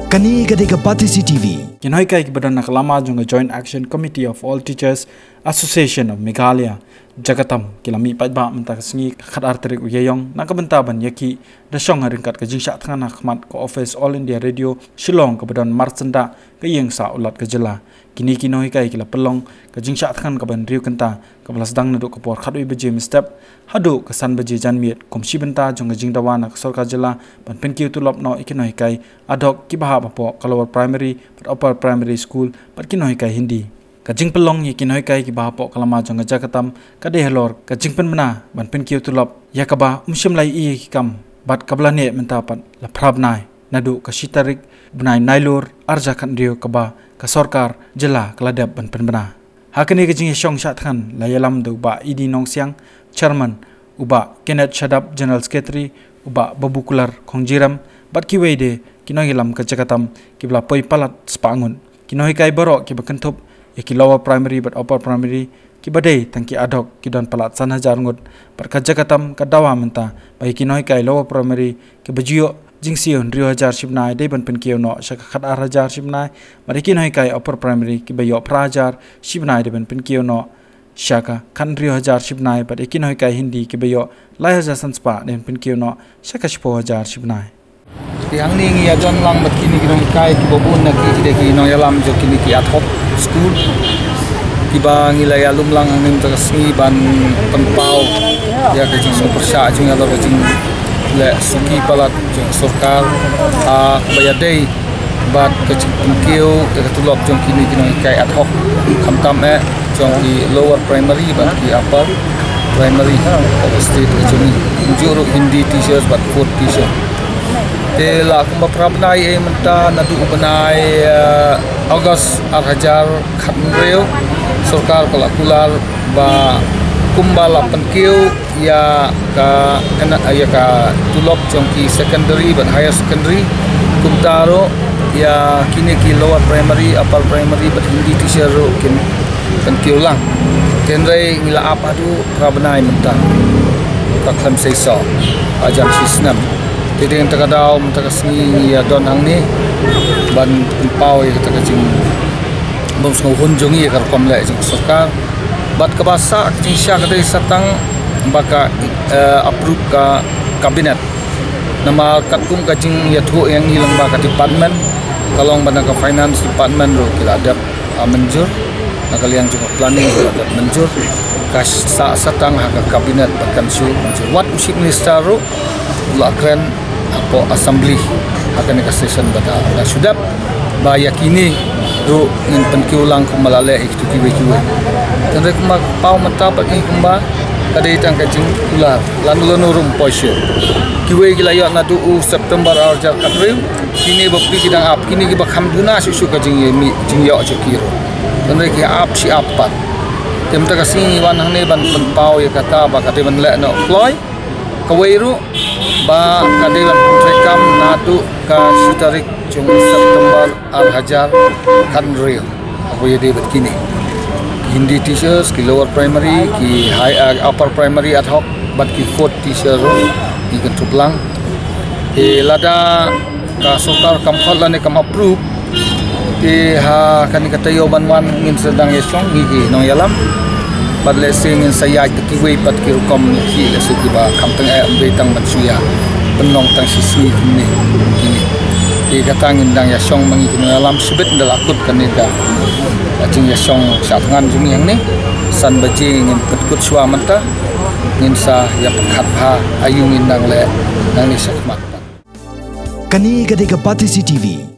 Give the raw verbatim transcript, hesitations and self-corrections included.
Kane ka dei ka Batesi T V. Ki nonghikai kiba don na ka lama jong ka Joint Action Committee of All Teachers Association of Meghalaya, JACATAM, ki la mih paidbah mynta ka sngi ka khatar tarik u Ïaïong na ka bynta ban ïakhih da shong ha ryngkat ka jingshah thngan ha khmat ka office All India Radio Shillong kaba don marsyndah ka ïing sah u Lat ka jylla. Kine ki nonghikai ki la pynlong ka jingshah thngan kaba hynriew kynta kaba la sdang naduh ka por khatwei baje mynstep haduh ka san baje janmiet kum shi bynta jong ka jingdawa na ka sorkar jylla ban pynkiew tulop noh ïa ki nonghikai ad hoc kiba hap hapoh ka lower primary bad upper primary school bad ki nonghikai Hindi. Ka jingpynlong ïa ki nonghikai kiba hapoh ka lama jong ka JACATAM ka dei halor ka jingpynbna ban pynkiew tulop ïa kaba um shym la ïohi ïa ki kam bad kaba la neh mynta pat la phra bnai naduh ka shi tarik bnai Nailur arhajar khathynriew kaba ka sorkar jylla ka la dep ban pynbna. Ha kane ka jingïashong shah thngan la ïalam da u Bah E D Nongsiang, Chairman, u Bah Kenneth Shadap, General Secretary, u Bah Babukular Khongjiram bad kiwei de ki nongïalam ka JACATAM kiba la poi palat spah ngut. Ki nonghikai baroh kiba kynthup ïa ki lower primary bad upper primary kiba dei tang ki ad hoc ki don palat san hajar ngut bad ka JACATAM ka dawa mynta ba ïa ki nonghikai lower primary kiba ju ïoh jingsiew hynriew hajar shi bnai dei ban pynkiew noh sha ka khatar hajar shi bnai bad ïa ki nonghikai upper primary kiba ïoh phra hajar shi bnai dei ban pynkiew noh sha ka khathynriew hajar shi bnai bad ïa ki nonghikai Hindi kiba ïoh lai hajar san spah dei ban pynkiew noh sha ka shiphew hajar shi bnai. Te hangne ngi ïa don lang bad kine ki nonghikai kiba bun na ki ki dei ki nongïalam jong kine ki ad hoc school kiba ngi la ïalum lang hangne mynta ka sngi ban pynpaw ïa ka jingpyrshah jong ngi halor ka jingleh suki palat jong sorkar ha kaba ïadei bad ka jingpynkiew ïa ka tulop jong kine ki nonghikai ad hoc khamtam eh jong ki lower primary bad ki upper primary of the state ka jong ngi. Kumjuh ruh Hindi teachers bad fourth teacher. Te la kumba phra bnai eh mynta naduh u bnai, eh, August arhajar khathynriew, sorkar ka la kular ba kumba la pynkiew ïa ka, ïa ka tulop jong ki secondary bad higher secondary, kumta ruh ïa kine ki lower primary, upper primary bad Hindi teacher ruh kin pynkiew lang. Hynrei ngi la ap haduh phra bnai mynta. Ka khlem sei soh hajan shi snem. Te dei mynta ka daw mynta ka sngi ngi ïa don hangne ban pynpaw ïa kata ka jingbymsngewhun jong ngi ïa ka rukom leh jong ka sorkar. Bad kaba sah ka jingshah ka dei sa tang ba ka, eh, approve ka cabinet. Namar katkum ka jingïathuh ïa ngi lyngba ka department, ka long ba na ka finance department ruh ki la dep, ah, mynjur, na ka liang jong ka planning ruh ki la dep mynjur, ka sah sa tang ha ka cabinet ba kan shu mynjur. Wat u chief minister ruh u la kren hapoh assembly ha kane ka session ba da, da shu dep ba ïa kine ruh ngin pynkiew lang kumba la leh ïa kito kiwei kiwei. Hynrei kumba paw mynta pat ngi kumba ka dei tang ka jingkular. Lano lano ruh ym poi shuh. Kiwei ki la ïoh naduh u September arhajar khathynriew, kine bapli ki dang ap, kine kiba kham duna shuh shuh ka jingïoh, jingïoh jong ki ruh. Hynrei ki ap shi ap pat. Te mynta ka sngi ngi wan hangne ban pynpaw ïa kata ba ka dei ban leh noh kloi. Kawei ruh ba ka dei ban pyntreikam naduh ka shi tarik jong u September arhajar khathynriew. Haba ïadei bad kine. Hindi teachers, ki lower primary, ki high, uh, upper primary ad hoc, bad ki fourth teacher ruh, ngi kynthup lang. Te lada ka sorkar kam khot lane kam approve, te ha kane ka taïew ban wan ngin sa dang ïashong ngi ki nongïalam. Bad lehse ngin sa ïaid da kiwei pat ki rukom ki lehse kiba kham tang eh ym dei tang ban shu ïa pynlong tang shi sngi kumne kine. Te kata ngin dang ïashong ma ngi ki nongïalam shibit ynda la kut kane ka jingïashong shah thngan jong ngi hangne. San baje ngin pynkut shuwa mynta ngin sa ïa pyrkhat bha aïu ngin dang leh nangne shakhmat pat. Kane ka dei ka Batesi T V.